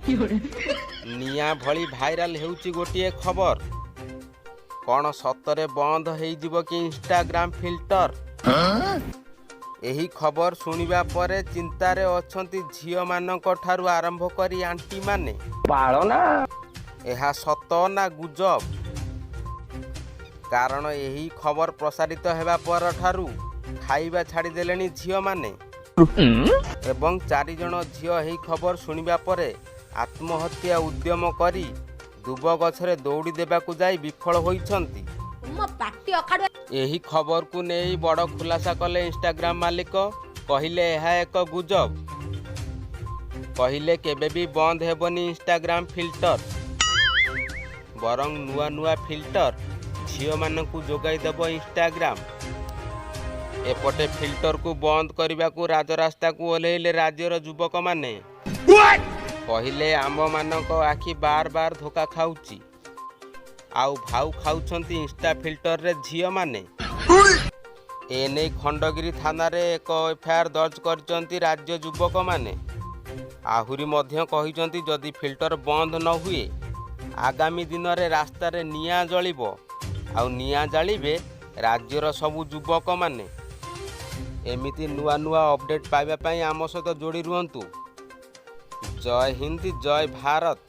ନିଆଁ ଭଳି ଭାଇରାଲ ହେଉଛି ଗୋଟିଏ ଖବର। କ'ଣ ସତରେ ବନ୍ଦ ହେଇଯିବ କି ଇନଷ୍ଟାଗ୍ରାମ ଫିଲ୍ଟର? ଏହି ଖବର ଶୁଣିବା ପରେ ଚିନ୍ତାରେ ଅଛନ୍ତି ଝିଅମାନଙ୍କ ଠାରୁ ଆରମ୍ଭ କରି ଆଣ୍ଟିମାନେ। ଏହା ସତ ନା ଗୁଜବ? କାରଣ ଏହି ଖବର ପ୍ରସାରିତ ହେବା ପରଠାରୁ ଖାଇବା ଛାଡ଼ିଦେଲେଣି ଝିଅମାନେ ଏବଂ ଚାରିଜଣ ଝିଅ ଏହି ଖବର ଶୁଣିବା ପରେ ଆତ୍ମହତ୍ୟା ଉଦ୍ୟମ କରି ଦୁବ ଗଛରେ ଦୌଡ଼ି ଦେବାକୁ ଯାଇ ବିଫଳ ହୋଇଛନ୍ତି। ମୋ ପାଟି ଅଖାଡୁଆ। ଏହି ଖବରକୁ ନେଇ ବଡ଼ ଖୁଲାସା କଲେ ଇନଷ୍ଟାଗ୍ରାମ ମାଲିକ। କହିଲେ, ଏହା ଏକ ଗୁଜବ। କହିଲେ, କେବେ ବି ବନ୍ଦ ହେବନି ଇନଷ୍ଟାଗ୍ରାମ ଫିଲ୍ଟର, ବରଂ ନୂଆ ନୂଆ ଫିଲ୍ଟର ଝିଅମାନଙ୍କୁ ଯୋଗାଇ ଦେବ ଇନଷ୍ଟାଗ୍ରାମ। ଏପଟେ ଫିଲ୍ଟରକୁ ବନ୍ଦ କରିବାକୁ ରାଜରାସ୍ତାକୁ ଓହ୍ଲେଇଲେ ରାଜ୍ୟର ଯୁବକମାନେ। କହିଲେ, ଆମ୍ଭମାନଙ୍କ ଆଖି ବାର ବାର ଧୋକା ଖାଉଛି ଆଉ ଭାଉ ଖାଉଛନ୍ତି ଇନଷ୍ଟା ଫିଲ୍ଟରରେ ଝିଅମାନେ। ଏନେଇ ଖଣ୍ଡଗିରି ଥାନାରେ ଏକ ଏଫଆଇଆର ଦର୍ଜ କରିଛନ୍ତି ରାଜ୍ୟ ଯୁବକମାନେ। ଆହୁରି ମଧ୍ୟ କହିଛନ୍ତି, ଯଦି ଫିଲ୍ଟର ବନ୍ଦ ନ ହୁଏ, ଆଗାମୀ ଦିନରେ ରାସ୍ତାରେ ନିଆଁ ଜଳିବ ଆଉ ନିଆଁ ଜାଳିବେ ରାଜ୍ୟର ସବୁ ଯୁବକମାନେ। ଏମିତି ନୂଆ ନୂଆ ଅପଡେଟ୍ ପାଇବା ପାଇଁ ଆମ ସହିତ ଯୋଡ଼ି ରୁହନ୍ତୁ। ଜୟ ହିନ୍ଦ, ଜୟ ଭାରତ।